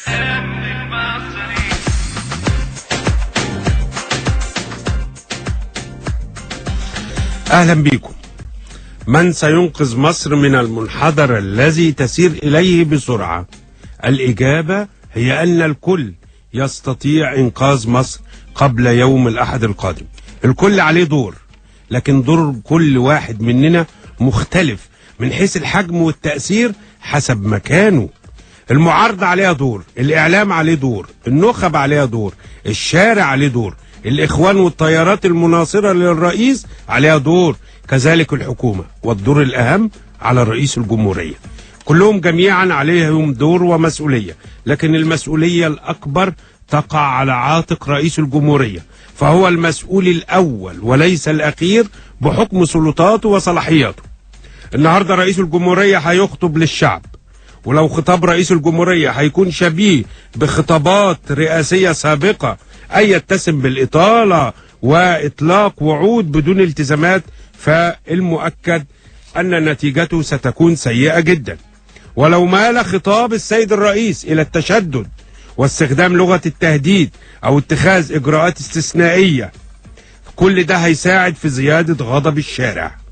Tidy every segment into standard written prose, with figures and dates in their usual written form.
كلام بالمصري. أهلا بكم. من سينقذ مصر من المنحدر الذي تسير إليه بسرعة؟ الإجابة هي أن الكل يستطيع إنقاذ مصر قبل يوم الأحد القادم. الكل عليه دور، لكن دور كل واحد مننا مختلف من حيث الحجم والتأثير حسب مكانه. المعارضة عليها دور، الإعلام عليه دور، النخب عليها دور، الشارع عليه دور، الإخوان والتيارات المناصرة للرئيس عليها دور، كذلك الحكومة، والدور الأهم على رئيس الجمهورية. كلهم جميعا عليهم دور ومسؤولية، لكن المسؤولية الأكبر تقع على عاتق رئيس الجمهورية، فهو المسؤول الأول وليس الأخير بحكم سلطاته وصلاحياته. النهاردة رئيس الجمهورية هيخطب للشعب، ولو خطاب رئيس الجمهورية هيكون شبيه بخطابات رئاسية سابقة، أي يتسم بالإطالة وإطلاق وعود بدون التزامات، فالمؤكد أن نتيجته ستكون سيئة جدا. ولو مال خطاب السيد الرئيس إلى التشدد واستخدام لغة التهديد أو اتخاذ إجراءات استثنائية، كل ده هيساعد في زيادة غضب الشارع.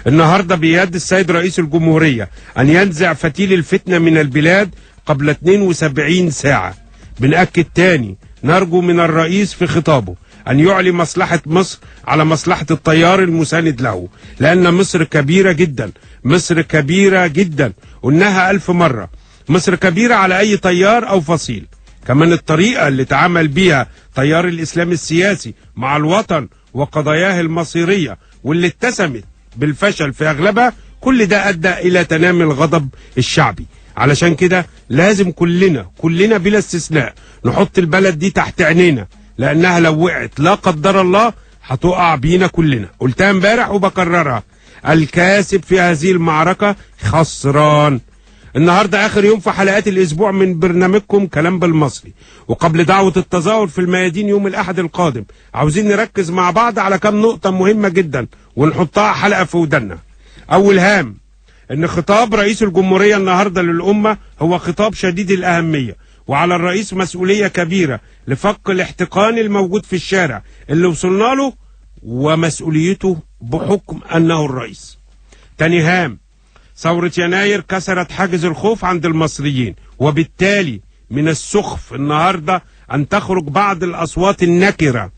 النهاردة بيد السيد رئيس الجمهورية أن ينزع فتيل الفتنة من البلاد قبل 72 ساعة. بنأكد تاني، نرجو من الرئيس في خطابه أن يعلي مصلحة مصر على مصلحة التيار المساند له، لأن مصر كبيرة جدا، مصر كبيرة جدا، قلناها 1000 مرة، مصر كبيرة على أي تيار أو فصيل. كمان الطريقة اللي تعامل بيها تيار الإسلام السياسي مع الوطن وقضاياه المصيرية واللي اتسمت بالفشل في أغلبها، كل ده أدى إلى تنامي الغضب الشعبي. علشان كده لازم كلنا بلا استثناء نحط البلد دي تحت عينينا، لأنها لو وقعت لا قدر الله هتقع بينا كلنا. قلتها امبارح وبكررها، الكاسب في هذه المعركة خسران. النهاردة آخر يوم في حلقات الأسبوع من برنامجكم كلام بالمصري، وقبل دعوة التظاهر في الميادين يوم الأحد القادم عاوزين نركز مع بعض على كام نقطة مهمة جدا ونحطها حلقة في ودنا. أول هام، إن خطاب رئيس الجمهورية النهاردة للأمة هو خطاب شديد الأهمية، وعلى الرئيس مسؤولية كبيرة لفك الاحتقان الموجود في الشارع اللي وصلنا له، ومسؤوليته بحكم أنه الرئيس. تاني هام، ثورة يناير كسرت حاجز الخوف عند المصريين، وبالتالي من السخف النهاردة أن تخرج بعض الأصوات النكرة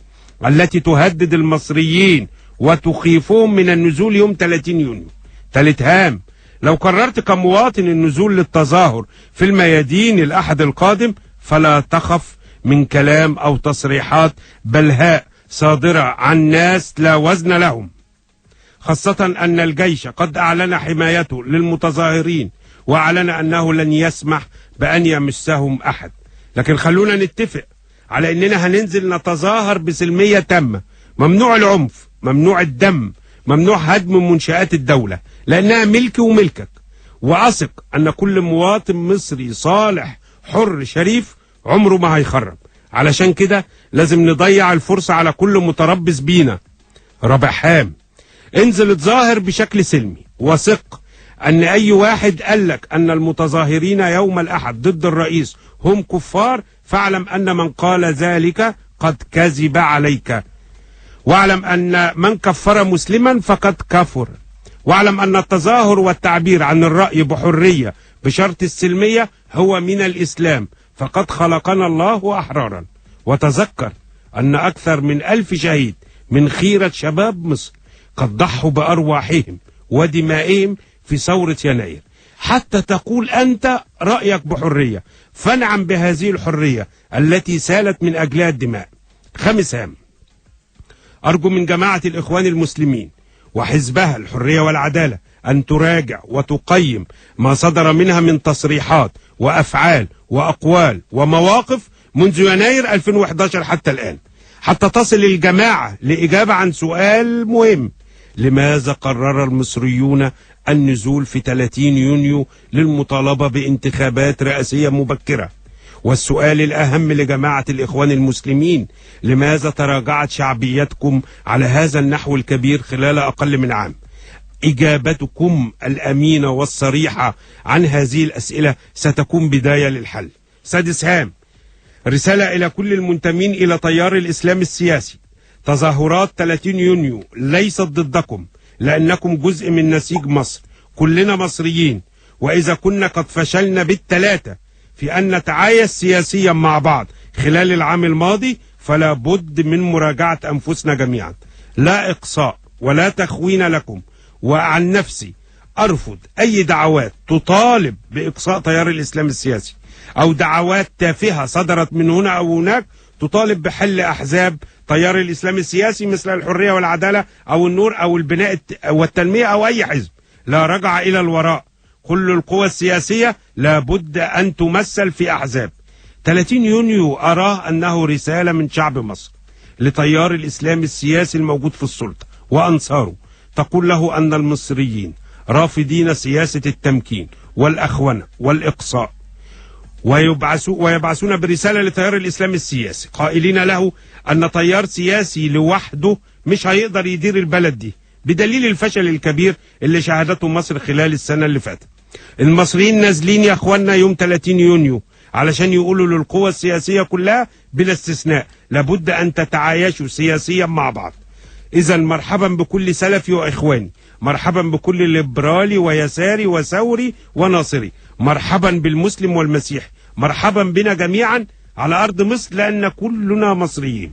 التي تهدد المصريين وتخيفهم من النزول يوم 30 يونيو. تالت هام، لو قررت كمواطن النزول للتظاهر في الميادين الأحد القادم فلا تخف من كلام أو تصريحات بلهاء صادرة عن ناس لا وزن لهم، خاصة أن الجيش قد أعلن حمايته للمتظاهرين وأعلن أنه لن يسمح بأن يمسهم أحد. لكن خلونا نتفق على أننا هننزل نتظاهر بسلمية تامة، ممنوع العنف، ممنوع الدم، ممنوع هدم منشآت الدولة لأنها ملكي وملكك. وأثق أن كل مواطن مصري صالح حر شريف عمره ما هيخرب. علشان كده لازم نضيع الفرصة على كل متربص بينا. رابع هام، انزل اتظاهر بشكل سلمي، وثق أن أي واحد قالك أن المتظاهرين يوم الأحد ضد الرئيس هم كفار، فاعلم أن من قال ذلك قد كذب عليك، واعلم أن من كفر مسلما فقد كفر، واعلم أن التظاهر والتعبير عن الرأي بحرية بشرط السلمية هو من الإسلام، فقد خلقنا الله أحرارا. وتذكر أن أكثر من 1000 شهيد من خيرة شباب مصر قد ضحوا بأرواحهم ودمائهم في ثورة يناير حتى تقول أنت رأيك بحرية، فانعم بهذه الحرية التي سالت من أجلها الدماء. خامس هام، أرجو من جماعة الإخوان المسلمين وحزبها الحرية والعدالة أن تراجع وتقيم ما صدر منها من تصريحات وأفعال وأقوال ومواقف منذ يناير 2011 حتى الآن، حتى تصل الجماعة لإجابة عن سؤال مهم: لماذا قرر المصريون النزول في 30 يونيو للمطالبة بانتخابات رئاسية مبكرة؟ والسؤال الأهم لجماعة الإخوان المسلمين: لماذا تراجعت شعبيتكم على هذا النحو الكبير خلال أقل من عام؟ إجابتكم الأمينة والصريحة عن هذه الأسئلة ستكون بداية للحل. سادس هام، رسالة إلى كل المنتمين إلى تيار الإسلام السياسي: تظاهرات 30 يونيو ليست ضدكم، لأنكم جزء من نسيج مصر، كلنا مصريين، وإذا كنا قد فشلنا بالثلاثة في أن نتعايش سياسيا مع بعض خلال العام الماضي، فلا بد من مراجعة أنفسنا جميعا. لا إقصاء ولا تخوين لكم، وعن نفسي أرفض أي دعوات تطالب بإقصاء تيار الإسلام السياسي، أو دعوات تافهة صدرت من هنا أو هناك تطالب بحل أحزاب تيار الإسلام السياسي مثل الحرية والعدالة أو النور أو البناء والتنمية أو أي حزب. لا رجعة إلى الوراء، كل القوى السياسية لابد أن تمثل في أحزاب. 30 يونيو أراه أنه رسالة من شعب مصر لتيار الإسلام السياسي الموجود في السلطة وأنصاره، تقول له أن المصريين رافضين سياسة التمكين والأخونة والإقصاء، ويبعثون برسالة لتيار الإسلام السياسي قائلين له أن تيار سياسي لوحده مش هيقدر يدير البلد دي، بدليل الفشل الكبير اللي شهدته مصر خلال السنة اللي فاتت. المصريين نازلين يا أخوانا يوم 30 يونيو علشان يقولوا للقوى السياسية كلها بلا استثناء لابد أن تتعايشوا سياسيا مع بعض. إذا مرحبا بكل سلفي وإخواني، مرحبا بكل ليبرالي ويساري وثوري وناصري، مرحبا بالمسلم والمسيحي، مرحبا بنا جميعا على أرض مصر، لأن كلنا مصريين.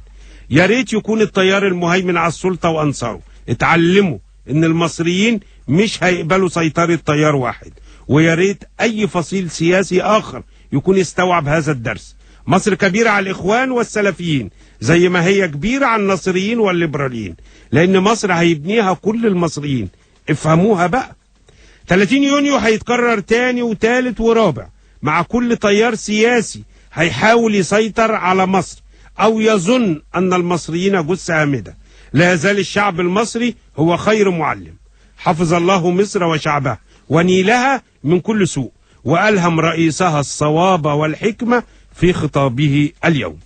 يا ريت يكون التيار المهيمن على السلطة وأنصاره اتعلموا إن المصريين مش هيقبلوا سيطرة تيار واحد، ويا ريت أي فصيل سياسي آخر يكون استوعب هذا الدرس. مصر كبيرة على الإخوان والسلفيين زي ما هي كبيرة على الناصريين والليبراليين، لأن مصر هيبنيها كل المصريين، افهموها بقى. 30 يونيو هيتكرر تاني وتالت ورابع مع كل تيار سياسي هيحاول يسيطر على مصر أو يظن أن المصريين جثة هامدة. لا يزال الشعب المصري هو خير معلم. حفظ الله مصر وشعبها ونيلها من كل سوء، وألهم رئيسها الصواب والحكمة في خطابه اليوم.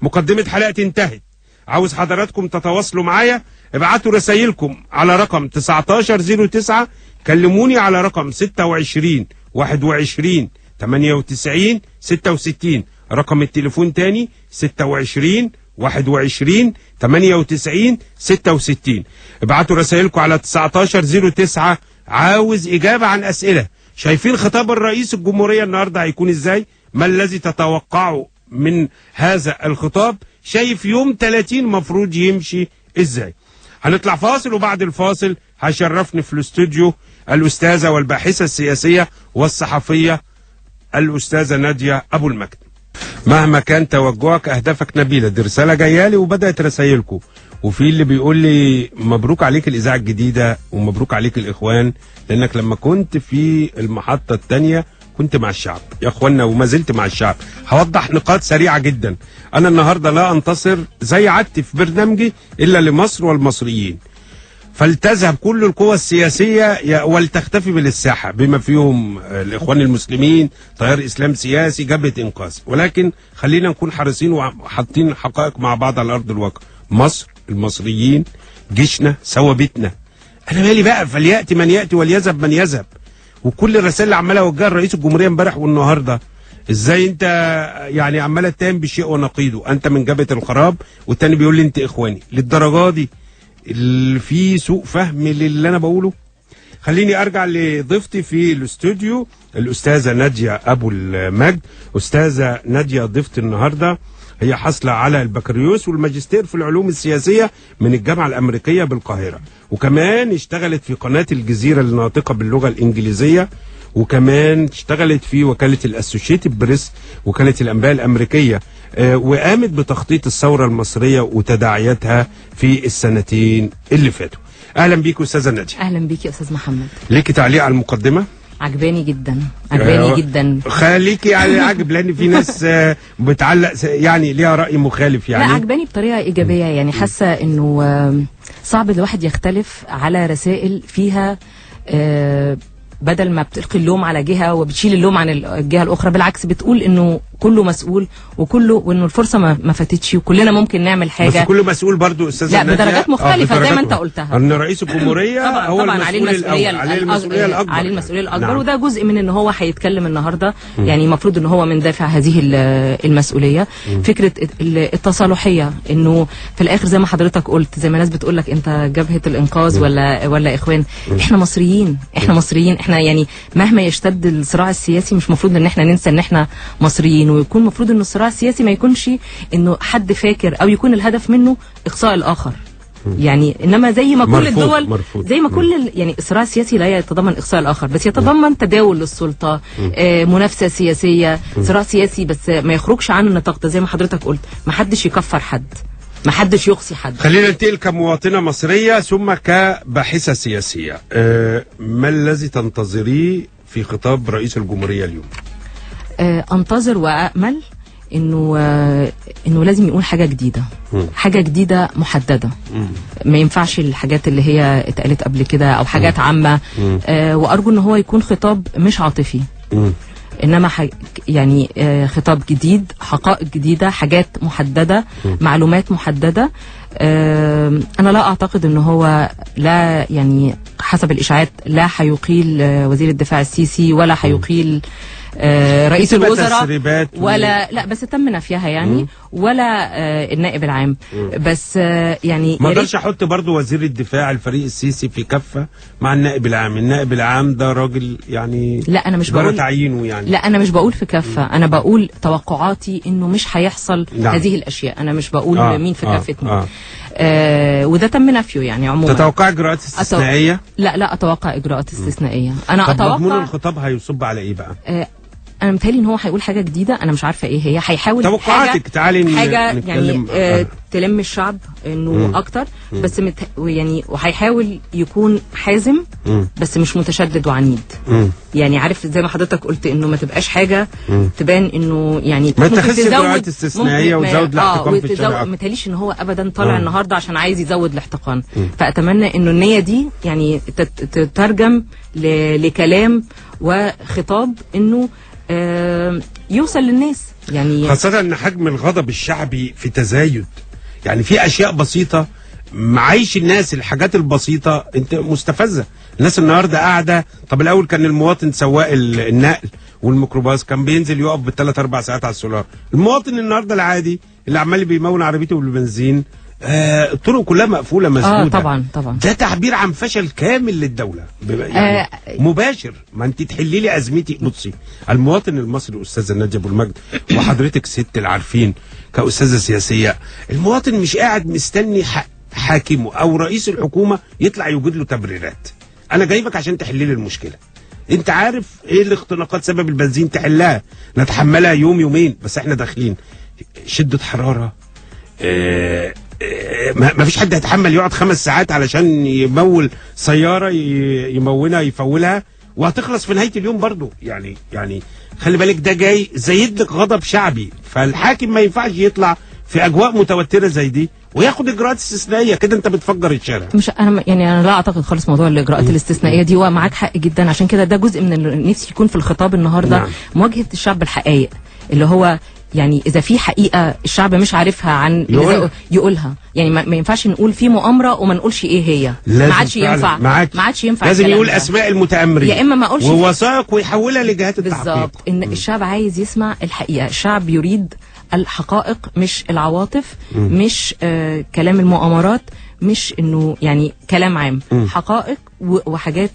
مقدمة حلقتي انتهت. عاوز حضراتكم تتواصلوا معايا، ابعتوا رسائلكم على رقم 1909، كلموني على رقم 26 21 98 66، رقم التليفون تاني 26 21 98 66. ابعتوا رسائلكم على 1909. عاوز إجابة عن أسئلة. شايفين خطاب الرئيس الجمهورية النهاردة هيكون إزاي؟ ما الذي تتوقعه من هذا الخطاب؟ شايف يوم 30 مفروض يمشي إزاي؟ هنطلع فاصل، وبعد الفاصل هشرفني في الاستوديو الأستاذة والباحثة السياسية والصحفية الأستاذة نادية أبو المجد. مهما كان توجهك أهدافك نبيلة، دي رسالة جاية لي وبدأت رسايلكم، وفي اللي بيقول لي مبروك عليك الإذاعة الجديدة ومبروك عليك الإخوان، لأنك لما كنت في المحطة الثانية كنت مع الشعب يا أخوانا وما زلت مع الشعب. هوضح نقاط سريعة جدا. أنا النهاردة لا أنتصر زي عادتي في برنامجي إلا لمصر والمصريين، فلتذهب كل القوى السياسية ولتختفي من الساحة بما فيهم الإخوان المسلمين، تيار إسلام سياسي، جبهة إنقاذ، ولكن خلينا نكون حريصين وحاطين حقائق مع بعض على أرض الواقع. مصر، المصريين، جيشنا، ثوابتنا. أنا مالي بقى، فليأتي من يأتي وليذهب من يذهب. وكل الرسائل اللي عمالة اوجهها لرئيس الجمهورية امبارح والنهارده، ازاي انت يعني عمال اتهم بشيء ونقيضه، انت من جبهة الخراب والتاني بيقول لي انت اخواني. للدرجة دي اللي في سوء فهم للي انا بقوله؟ خليني ارجع لضيفتي في الاستوديو الاستاذة ناديه ابو المجد. استاذه ناديه ضيفتي النهارده، هي حاصله على البكالوريوس والماجستير في العلوم السياسية من الجامعة الامريكية بالقاهرة، وكمان اشتغلت في قناة الجزيرة الناطقة باللغة الانجليزية، وكمان اشتغلت في وكالة الاسوشيتد بريس، وكالة الانباء الامريكية، وقامت بتخطيط الثورة المصرية وتداعياتها في السنتين اللي فاتوا. اهلا بيك استاذه ناديه. اهلا بيك يا استاذ محمد. ليكي تعليق على المقدمة؟ عجباني جدا، عجباني جدا. خليكي يعني عجب، لان في ناس بتعلق يعني ليها راي مخالف يعني. لا، عجباني بطريقة ايجابية يعني، حاسه انه صعب الواحد يختلف على رسائل فيها بدل ما بتلقي اللوم على جهة وبتشيل اللوم عن الجهة الاخرى، بالعكس بتقول انه كله مسؤول، وكله وانه الفرصة ما فاتتش، وكلنا ممكن نعمل حاجة. بس كله مسؤول برضو استاذه لا بدرجات مختلفة زي ما انت قلتها، ان رئيس الجمهورية طبعا هو طبعا عليه المسؤولية، عليه المسؤولية الاكبر، عليه المسؤولية الاكبر. نعم. وده جزء من ان هو هيتكلم النهارده، يعني المفروض ان هو من دافع هذه المسؤولية. فكرة التصالحيه، انه في الاخر زي ما حضرتك قلت، زي ما الناس بتقول لك انت جبهة الانقاذ ولا اخوان، احنا مصريين، احنا مصريين، احنا يعني مهما يشتد الصراع السياسي مش مفروض ان احنا ننسى ان احنا مصريين، ويكون المفروض ان الصراع السياسي ما يكونش انه حد فاكر او يكون الهدف منه اقصاء الاخر. يعني انما زي ما كل الدول مرفوض. زي ما كل يعني الصراع السياسي لا يتضمن اقصاء الاخر، بس يتضمن تداول للسلطة، منافسه سياسية، صراع سياسي بس ما يخرجش عن النطاق ده. زي ما حضرتك قلت، ما حدش يكفر حد، ما حدش يقصي حد. خلينا ننتقل كمواطنه مصرية ثم كباحثه سياسية. ما الذي تنتظريه في خطاب رئيس الجمهورية اليوم؟ انتظر وامل انه لازم يقول حاجة جديدة، حاجة جديدة محددة. ما ينفعش الحاجات اللي هي اتقالت قبل كده او حاجات عامة. وارجو ان هو يكون خطاب مش عاطفي، انما يعني خطاب جديد، حقائق جديدة، حاجات محددة، معلومات محددة. انا لا اعتقد ان هو، لا يعني حسب الاشاعات، لا هيقيل وزير الدفاع السيسي ولا هيقيل رئيس الوزراء ولا لا، بس تم نفيها يعني، ولا النائب العام. بس يعني ما اقدرش احط برضو وزير الدفاع الفريق السيسي في كفه مع النائب العام. النائب العام ده راجل يعني، لا انا مش بقول تعيينه يعني، لا انا مش بقول في كفه، انا بقول توقعاتي انه مش هيحصل. نعم. هذه الاشياء انا مش بقول مين في كفه مين. وده تم نفيه يعني عموما. تتوقع اجراءات استثنائية؟ لا لا اتوقع اجراءات استثنائية. انا طب اتوقع مضمون الخطاب هيصب على ايه بقى؟ انا متهيألي ان هو هيقول حاجة جديدة، انا مش عارفه ايه هي. هيحاول توقعاتك، تعالي حاجة يعني تلم الشعب انه اكتر، بس يعني وهيحاول يكون حازم بس مش متشدد وعنيد. يعني عارف زي ما حضرتك قلت انه ما تبقاش حاجة تبان انه يعني ما تخش اجراءات استثنائية وتزود الاحتقان في الشارع. ما تهيأليش ان هو ابدا طالع النهارده عشان عايز يزود الاحتقان. فاتمنى انه النية دي يعني تترجم لكلام وخطاب انه يوصل للناس، يعني خاصة ان حجم الغضب الشعبي في تزايد. يعني في اشياء بسيطة معايش الناس، الحاجات البسيطة انت مستفزة. الناس النهاردة قاعدة. طب الاول كان المواطن سواق النقل والميكروباص كان بينزل يقف بالثلاث اربع ساعات على السولار. المواطن النهاردة العادي اللي عمال بيمون عربيته بالبنزين، الطرق كلها مقفولة مسدودة. طبعا طبعا ده تعبير عن فشل كامل للدولة يعني مباشر. ما انت تحلي لي ازمتي. بصي، المواطن المصري استاذه ناديه ابو المجد، وحضرتك ست العارفين كاستاذه سياسية، المواطن مش قاعد مستني حاكمه او رئيس الحكومة يطلع يوجد له تبريرات. انا جايبك عشان تحلي لي المشكلة. انت عارف ايه الاختناقات سبب البنزين، تحلها نتحملها يوم يومين، بس احنا داخلين شده حرارة. ما فيش حد هيتحمل يقعد 5 ساعات علشان يمول سيارة، يمونها يفولها، وهتخلص في نهاية اليوم برضو. يعني خلي بالك ده جاي زايد لك غضب شعبي. فالحاكم ما ينفعش يطلع في أجواء متوترة زي دي وياخد إجراءات استثنائية كده. أنت بتفجر الشارع. مش أنا يعني أنا لا أعتقد خالص موضوع الإجراءات الاستثنائية دي، ومعاك حق جدا. عشان كده ده جزء من اللي نفسي يكون في الخطاب النهارده. نعم. مواجهة الشعب بالحقائق، اللي هو يعني إذا في حقيقة الشعب مش عارفها عن يقولها. يعني ما ينفعش نقول في مؤامرة وما نقولش إيه هي. ما عادش ينفع، ما عادش ينفع. لازم يقول أسماء المتآمرين، يا إما ما أقولش ووثائق ويحولها لجهات التحقيق. بالظبط، إن الشعب عايز يسمع الحقيقة. الشعب يريد الحقائق مش العواطف، مش كلام المؤامرات، مش إنه يعني كلام عام. حقائق وحاجات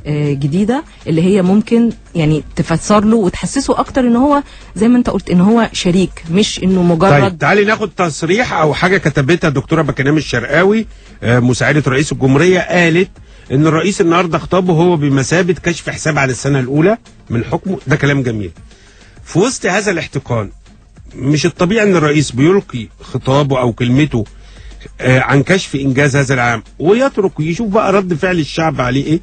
جديدة اللي هي ممكن يعني تفسر له وتحسسه أكتر إن هو زي ما أنت قلت إن هو شريك، مش إنه مجرد. طيب تعالي ناخد تصريح أو حاجة كتبتها الدكتورة بكنام الشرقاوي مساعدة رئيس الجمهورية. قالت إن الرئيس النهارده خطابه هو بمثابة كشف حساب على السنة الأولى من حكمه. ده كلام جميل. في وسط هذا الاحتقان مش الطبيعي إن الرئيس بيلقي خطابه أو كلمته عن كشف إنجاز هذا العام ويترك يشوف بقى رد فعل الشعب عليه إيه؟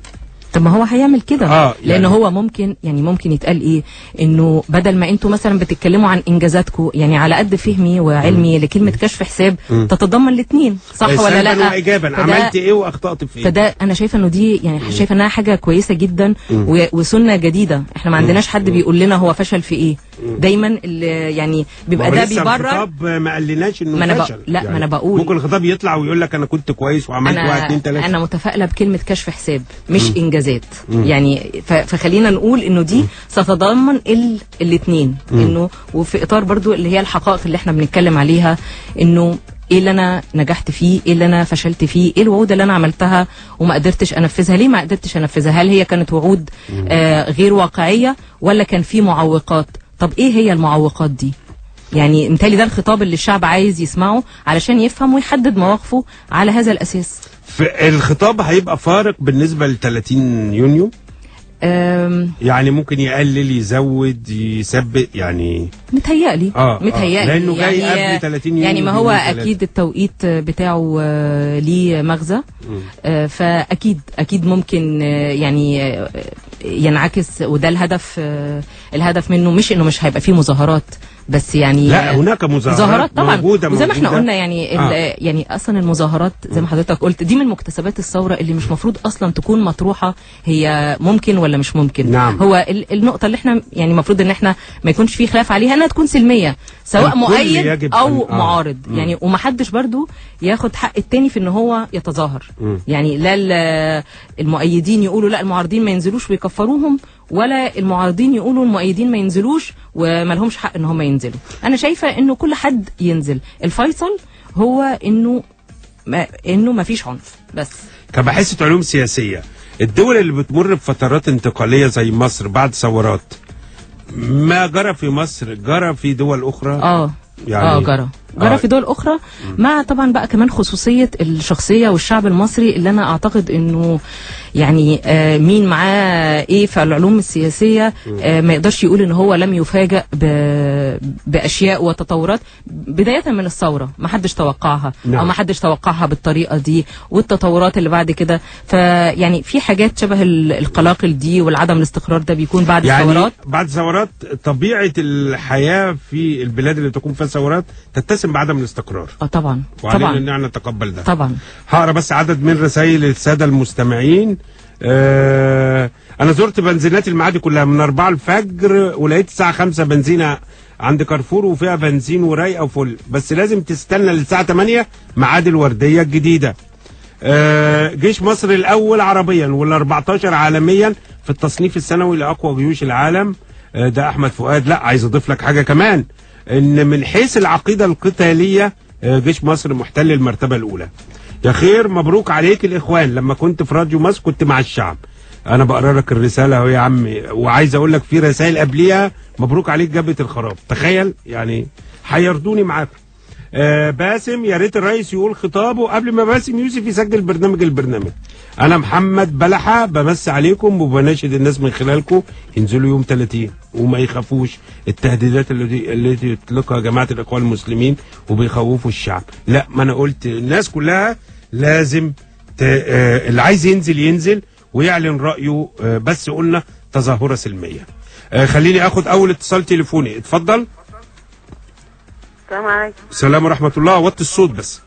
طب ما هو هيعمل كده. يعني لان هو ممكن يعني ممكن يتقال ايه، انه بدل ما انتوا مثلا بتتكلموا عن انجازاتكم، يعني على قد فهمي وعلمي لكلمة كشف حساب تتضمن الاثنين، صح ولا لا؟ وايجابا، عملت ايه واخطات في ايه. فده انا شايفه انه دي يعني شايفه انها حاجة كويسة جدا وسنة جديدة. احنا ما عندناش حد بيقول لنا هو فشل في ايه. دايما اللي يعني بيبقى ده بيبرر. الخطاب ما قالناش انه فشل. لا يعني ما انا بقول ممكن الخطاب يطلع ويقول لك انا كنت كويس وعملت 1 2 3. انا متفائلة بكلمه كشف حساب مش انجازات. يعني فخلينا نقول انه دي ستتضمن الاثنين، انه وفي اطار برضو اللي هي الحقائق اللي احنا بنتكلم عليها، انه ايه اللي انا نجحت فيه، ايه اللي انا فشلت فيه، ايه الوعود اللي انا عملتها وما قدرتش انفذها، ليه ما قدرتش انفذها، هل هي كانت وعود غير واقعية ولا كان في معوقات؟ طب ايه هي المعوقات دي؟ يعني بالتالي ده الخطاب اللي الشعب عايز يسمعه علشان يفهم ويحدد مواقفه على هذا الاساس. في الخطاب هيبقى فارق بالنسبة ل 30 يونيو؟ يعني ممكن يقلل، يزود، يثبت، يعني متهيألي متهيألي لأنه جاي يعني قبل 30 يونيو، يعني ما هو أكيد التوقيت بتاعه ليه مغزى، فأكيد أكيد ممكن يعني ينعكس، وده الهدف، الهدف منه مش إنه مش هيبقى فيه مظاهرات بس، يعني لا هناك مظاهرات طبعا موجودة، وزي ما احنا قلنا يعني يعني اصلا المظاهرات زي ما حضرتك قلت دي من مكتسبات الثورة اللي مش مفروض اصلا تكون مطروحة هي ممكن ولا مش ممكن. نعم. هو النقطة اللي احنا يعني المفروض ان احنا ما يكونش في خلاف عليها انها تكون سلمية سواء مؤيد او معارض. يعني ومحدش برضو ياخد حق التاني في ان هو يتظاهر. يعني لا المؤيدين يقولوا لا المعارضين ما ينزلوش ويكفروهم، ولا المعارضين يقولوا المؤيدين ما ينزلوش وما لهمش حق ان هم ينزلوا. انا شايفه انه كل حد ينزل، الفيصل هو انه ما فيش عنف بس. كباحثة علوم سياسية، الدول اللي بتمر بفترات انتقالية زي مصر بعد ثورات، ما جرى في مصر جرى في دول اخرى؟ يعني جرى في دول اخرى، مع طبعا بقى كمان خصوصية الشخصية والشعب المصري اللي انا اعتقد انه يعني مين معاه ايه في العلوم السياسية ما يقدرش يقول ان هو لم يفاجأ باشياء وتطورات بداية من الثورة ما حدش توقعها. نعم. او ما حدش توقعها بالطريقة دي، والتطورات اللي بعد كده، فيعني في حاجات شبه القلاقل دي والعدم الاستقرار ده بيكون بعد يعني الثورات. بعد الثورات طبيعة الحياة في البلاد اللي تكون فيها ثورات تتسم بعدم الاستقرار. طبعا وعلينا ان احنا نتقبل ده. طبعا. هقرا بس عدد من رسائل السادة المستمعين. انا زرت بنزينات المعادي كلها من 4 الفجر ولقيت الساعة 5 بنزينة عند كارفور وفيها بنزين ورايقه وفل، بس لازم تستنى للساعة 8 ميعاد الوردية الجديدة. جيش مصر الاول عربيا وال14 عالميا في التصنيف السنوي لاقوى جيوش العالم. ده احمد فؤاد. لا عايز اضيف لك حاجة كمان، ان من حيث العقيدة القتالية جيش مصر محتل المرتبة الاولى. يا خير مبروك عليك الاخوان، لما كنت في راديو مصر كنت مع الشعب. انا بقرا لك الرسالة اهو يا عمي، وعايز اقول لك في رسائل قبليها مبروك عليك جبهة الخراب، تخيل يعني حيرتوني معاكم. باسم يا ريت الرئيس يقول خطابه قبل ما باسم يوسف يسجل برنامج البرنامج. انا محمد بلحه بمس عليكم وبناشد الناس من خلالكم ينزلوا يوم 30 وما يخافوش التهديدات التي يطلقها جماعة الاخوان المسلمين وبيخوفوا الشعب. لا ما انا قلت الناس كلها لازم اللي عايز ينزل ينزل ويعلن رايه، بس قلنا تظاهرة سلمية. خليني اخد اول اتصال تليفوني. اتفضل. السلام عليكم. السلام ورحمة الله. وطي الصوت بس.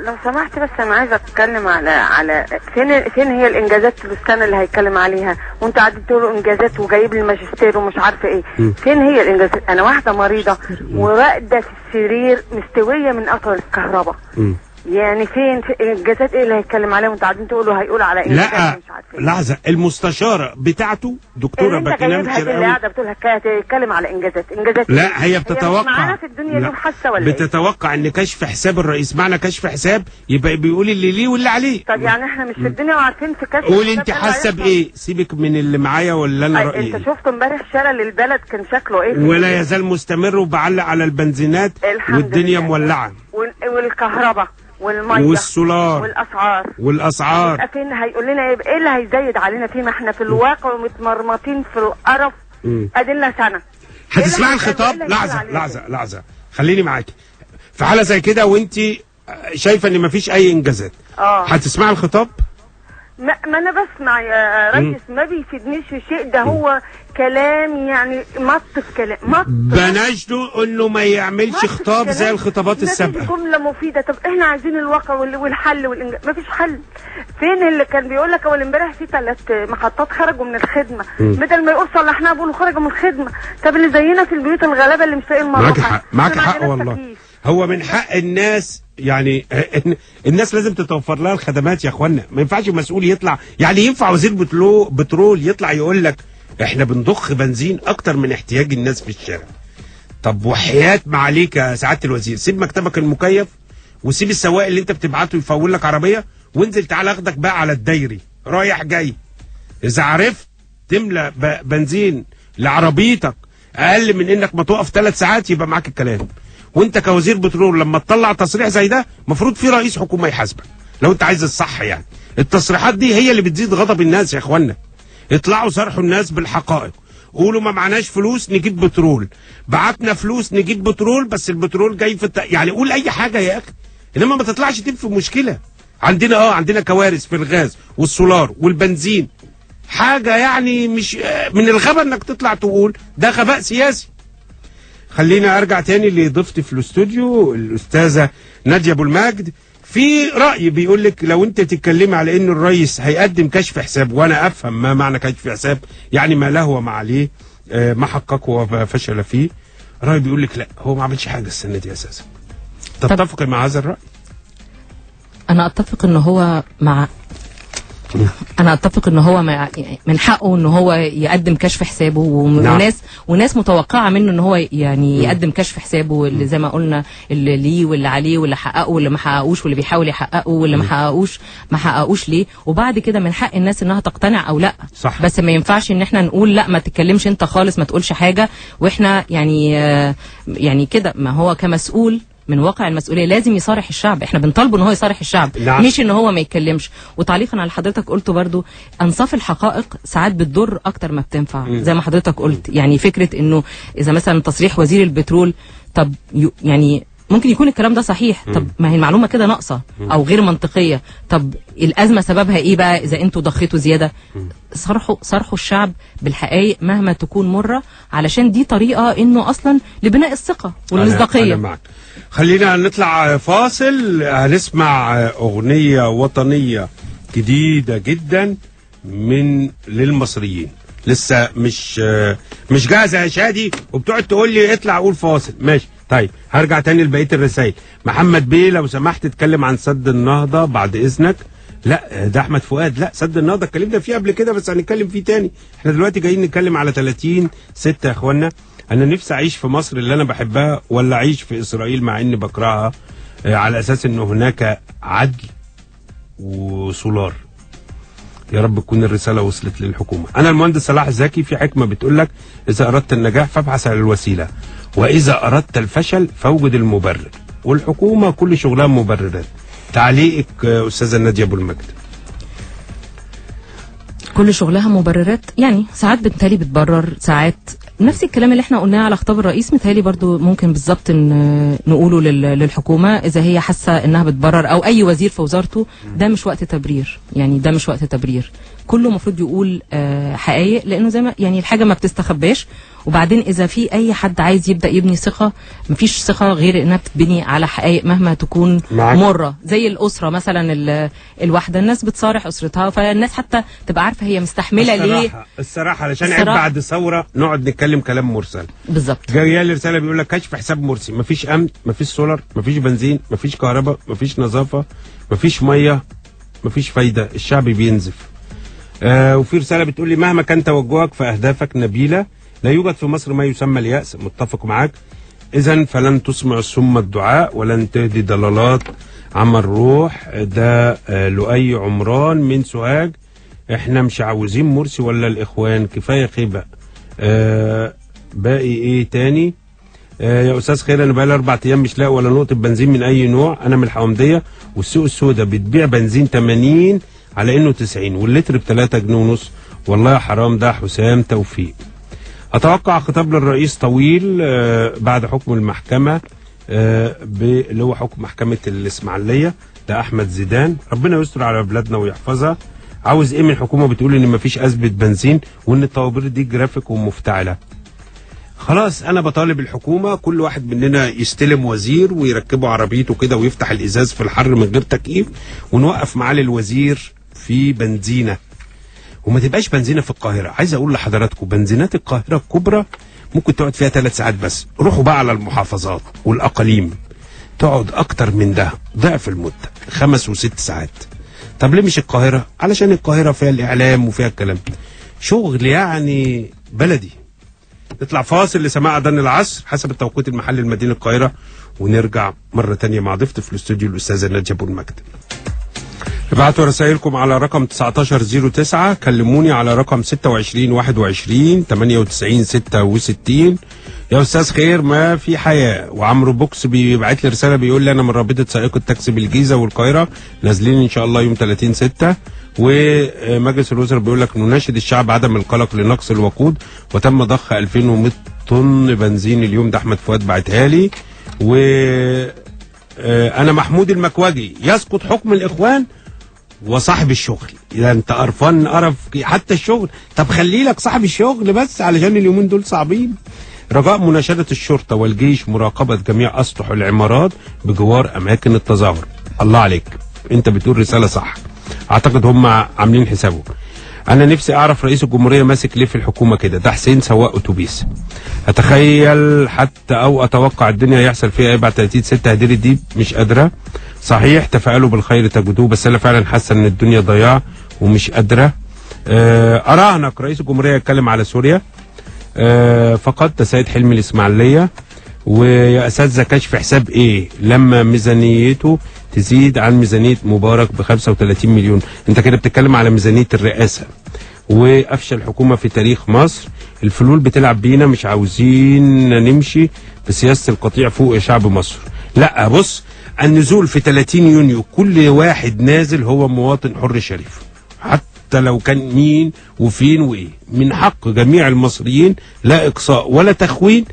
لو سمحت، بس انا عايزه اتكلم على فين هي الانجازات في السنة اللي هيتكلم عليها، وانت قاعد تقول انجازات وجايب لي الماجستير ومش عارفه ايه. فين هي الانجازات؟ انا واحدة مريضه وراقده في السرير مستوية من قطر الكهرباء. يعني فين انجازات ايه اللي هيتكلم عليها وانت قاعدين تقولوا هيقول على انجازات؟ لا مش عارفه ايه. لحظة، المستشارة بتاعته دكتورة باكينام شرقاوي اللي قاعدة بتقول هتتكلم على انجازات. لا هي بتتوقع معانا في الدنيا دي وحاسه ولا بتتوقع ان كشف حساب الرئيس، معنى كشف حساب يبقى بيقول اللي ليه واللي عليه. طب يعني احنا مش في الدنيا وعارفين في كشف. قولي انت حاسه بايه؟ سيبك من اللي معايا ولا انا رايي. انت شفت امبارح شلل البلد كان شكله ايه؟ ولا يزال مستمر، وبعلق على البنزينات والدنيا مولعه والكهرباء والمية والسولار والاسعار. فين هيقول لنا ايه اللي هيزيد علينا فيه؟ ما احنا في الواقع ومتمرمطين في القرف اديلنا سنة. هتسمعي الخطاب؟ لحظة لحظة لحظة، خليني معاكي في حاله زي كده وانت شايفه ان مفيش اي انجازات. هتسمعي الخطاب؟ ما انا بسمع يا ريس، ما بيفيدنيش في شيء، ده هو كلام يعني مط في كلام مط. بناشده انه ما يعملش خطاب زي الخطابات السابقة، جملة مفيدة. طب احنا عايزين الواقع والحل والإنجاز، ما فيش حل. فين اللي كان بيقول لك اول امبارح في 3 محطات خرجوا من الخدمة، بدل ما يقول صلحناها بيقولوا خرجوا من الخدمة. طب اللي زينا في البيوت الغلابة اللي مش لاقيين المروحة. معاك حق، معاك حق والله. هو من حق الناس يعني، الناس لازم تتوفر لها الخدمات يا اخوانا. ما ينفعش مسؤول يطلع، يعني ينفع وزير بترول يطلع يقول لك احنا بنضخ بنزين اكتر من احتياج الناس في الشارع؟ طب وحياة ما عليك يا سعادة الوزير، سيب مكتبك المكيف وسيب السواق اللي انت بتبعته يفول لك عربية، وانزل تعالى اخدك بقى على الدايري رايح جاي. اذا عرفت تملى بنزين لعربيتك اقل من انك ما تقف 3 ساعات يبقى معاك الكلام. وانت كوزير بترول لما تطلع تصريح زي ده المفروض في رئيس حكومة يحاسبك لو انت عايز الصح. يعني التصريحات دي هي اللي بتزيد غضب الناس يا اخوانا. اطلعوا صرحوا الناس بالحقائق، قولوا ما معناش فلوس نجيب بترول، بعتنا فلوس نجيب بترول بس البترول جاي في يعني قول اي حاجة يا اخي، انما ما تطلعش تنفي مشكلة. عندنا عندنا كوارث في الغاز والسولار والبنزين، حاجة يعني مش من الغباء انك تطلع تقول ده، غباء سياسي. خلينا ارجع تاني لضيفتي في الاستوديو الاستاذة ناديه ابو المجد. في راي بيقول لك لو انت تتكلمي على ان الرئيس هيقدم كشف حساب، وانا افهم ما معنى كشف حساب، يعني ما له وما عليه، ما حققه وفشل فيه. راي بيقول لك لا، هو ما عملش حاجة السنة دي اساسا. تتفقي مع هذا الراي؟ انا اتفق ان هو مع انا اتفق ان هو من حقه ان هو يقدم كشف حسابه، وناس وناس متوقعه منه ان هو يعني يقدم كشف حسابه، اللي زي ما قلنا اللي ليه واللي عليه واللي حققه واللي ما حققوش واللي بيحاول يحققه واللي ما حققوش ما حققوش ليه. وبعد كده من حق الناس انها تقتنع او لا. صح. بس ما ينفعش ان احنا نقول لا ما تتكلمش انت خالص، ما تقولش حاجة، واحنا يعني كده. ما هو كمسؤول من واقع المسؤولية لازم يصارح الشعب، احنا بنطالبه ان هو يصارح الشعب. نعم. مش ان هو ما يتكلمش. وتعليقا على حضرتك قلته برضو، انصاف الحقائق ساعات بتضر اكتر ما بتنفع. زي ما حضرتك قلت، يعني فكرة انه اذا مثلا تصريح وزير البترول، طب يعني ممكن يكون الكلام ده صحيح، طب ما هي المعلومة كده ناقصه او غير منطقية، طب الازمة سببها ايه بقى اذا انتوا ضخيتوا زيادة؟ صرحوا الشعب بالحقائق مهما تكون مرة، علشان دي طريقه انه اصلا لبناء الثقة والمصداقيه. أنا معك. خلينا نطلع فاصل، هنسمع اغنية وطنية جديدة جدا من للمصريين. لسه مش جاهزة يا شادي وبتقعد تقول لي اطلع قول فاصل. ماشي طيب، هرجع تاني لبقية الرسائل. محمد بيه لو سمحت اتكلم عن سد النهضة بعد اذنك. لا ده احمد فؤاد، لا سد النهضة اتكلمنا فيه قبل كده بس هنتكلم فيه تاني. احنا دلوقتي جايين نتكلم على 30/6 يا اخوانا. انا نفسي اعيش في مصر اللي انا بحبها ولا اعيش في اسرائيل مع اني بكرهها، على اساس ان هناك عدل وسولار. يا رب تكون الرسالة وصلت للحكومة. أنا المهندس صلاح زكي في حكمة بتقول لك إذا أردت النجاح فابحث عن الوسيلة، وإذا أردت الفشل فوجد المبرر. والحكومة كل شغلها مبررات. تعليقك أستاذة نادية أبو المجد. كل شغلها مبررات، يعني ساعات بالتالي بتبرر، ساعات نفس الكلام اللي احنا قلناه على خطاب الرئيس متهيألي برضو ممكن بالظبط نقوله للحكومة إذا هي حاسة إنها بتبرر، أو أي وزير في وزارته. ده مش وقت تبرير، يعني ده مش وقت تبرير، كله المفروض يقول حقائق، لأنه زي ما يعني الحاجة ما بتستخباش. وبعدين إذا في أي حد عايز يبدأ يبني ثقة، مفيش ثقة غير إنها بتبني على حقائق مهما تكون مرة. زي الأسرة مثلا الواحدة، الناس بتصارح أسرتها، فالناس حتى تبقى عارفة هي مستحملة ليه. الصراحة علشان عيب بعد ثورة نقعد نتكلم كلام مرسل. بالظبط. جاية لي رسالة بيقول لك كشف حساب مرسي، مفيش أمن، مفيش سولار، مفيش بنزين، مفيش كهرباء، مفيش نظافة، مفيش مية، مفيش فايدة، الشعب بينزف. وفي رسالة بتقول لي مهما كان توجهك فأهدافك نبيلة، لا يوجد في مصر ما يسمى اليأس. متفق معاك. إذا فلن تسمع الصم الدعاء ولن تهدي ضلالات عم الروح. ده لؤي عمران من سوهاج. احنا مش عاوزين مرسي ولا الإخوان، كفاية خيبة. باقي ايه تاني؟ يا أستاذ خير، أنا بقالي 4 أيام مش لاقي ولا نقطة بنزين من أي نوع. أنا من الحومدية، والسوق السوداء بتبيع بنزين 80 على إنه 90، واللتر ب 3.5 جنيه. والله يا حرام. ده حسام توفيق. أتوقع خطاب للرئيس طويل بعد حكم المحكمة، اللي هو حكم محكمة الإسماعيلية. ده أحمد زيدان. ربنا يستر على بلادنا ويحفظها. عاوز ايه من الحكومة؟ بتقول ان مفيش ازمة بنزين وان الطوابير دي جرافيك ومفتعله. خلاص انا بطالب الحكومة كل واحد مننا يستلم وزير ويركبه عربيته كده ويفتح الازاز في الحر من غير تكييف، ونوقف معالي الوزير في بنزينة، وما تبقاش بنزينة في القاهرة. عايز اقول لحضراتكم بنزينات القاهرة الكبرى ممكن تقعد فيها 3 ساعات بس، روحوا بقى على المحافظات والاقاليم تقعد اكتر من ده، ضعف المدة، 5 و6 ساعات. طب ليه مش القاهرة؟ علشان القاهرة فيها الاعلام وفيها الكلام، شغل يعني بلدي. نطلع فاصل لسماع أذان العصر حسب التوقيت المحلي لمدينة القاهرة، ونرجع مرة تانية مع ضيفتي في الاستوديو الأستاذة نادية أبو المجد. ابعتوا رسائلكم على رقم 1909، كلموني على رقم 26 21 98 66. يا أستاذ خير ما في حياة. وعمرو بوكس بيبعت لي رسالة بيقول لي أنا من رابطة سائق التاكسي بالجيزة والقاهرة، نازلين إن شاء الله يوم 30/6. ومجلس الوزراء بيقول لك نناشد الشعب عدم القلق لنقص الوقود، وتم ضخ 2100 طن بنزين اليوم. ده احمد فؤاد بعتها لي. و انا محمود المكواجي، يسقط حكم الاخوان وصاحب الشغل. اذا انت قرفان قرف حتى الشغل، طب خلي لك صاحب الشغل بس علشان اليومين دول صعبين. رجاء مناشدة الشرطة والجيش مراقبة جميع أسطح العمارات بجوار أماكن التظاهر. الله عليك، انت بتقول رسالة صح، اعتقد هم عاملين حسابهم. انا نفسي اعرف رئيس الجمهورية ماسك ليه في الحكومة كده. ده حسين سواق اتوبيس. اتخيل حتى او اتوقع الدنيا يحصل فيها ايه بعد 30/6. هدير دي مش قادرة. صحيح تفاءلوا بالخير تجدوه، بس انا فعلا حاسه ان الدنيا ضياع ومش قادرة. اراهنك رئيس الجمهورية يتكلم على سوريا فقط. ده سيد حلمي الاسماعيلية. ويا اساتذة كشف حساب ايه لما ميزانيته تزيد عن ميزانية مبارك ب 35 مليون؟ انت كده بتتكلم على ميزانية الرئاسة. وافشل حكومة في تاريخ مصر، الفلول بتلعب بينا، مش عاوزين نمشي بسياسة القطيع فوق يا شعب مصر. لا بص، النزول في 30 يونيو كل واحد نازل هو مواطن حر شريف، حتى لو كان مين وفين وايه. من حق جميع المصريين، لا اقصاء ولا تخوين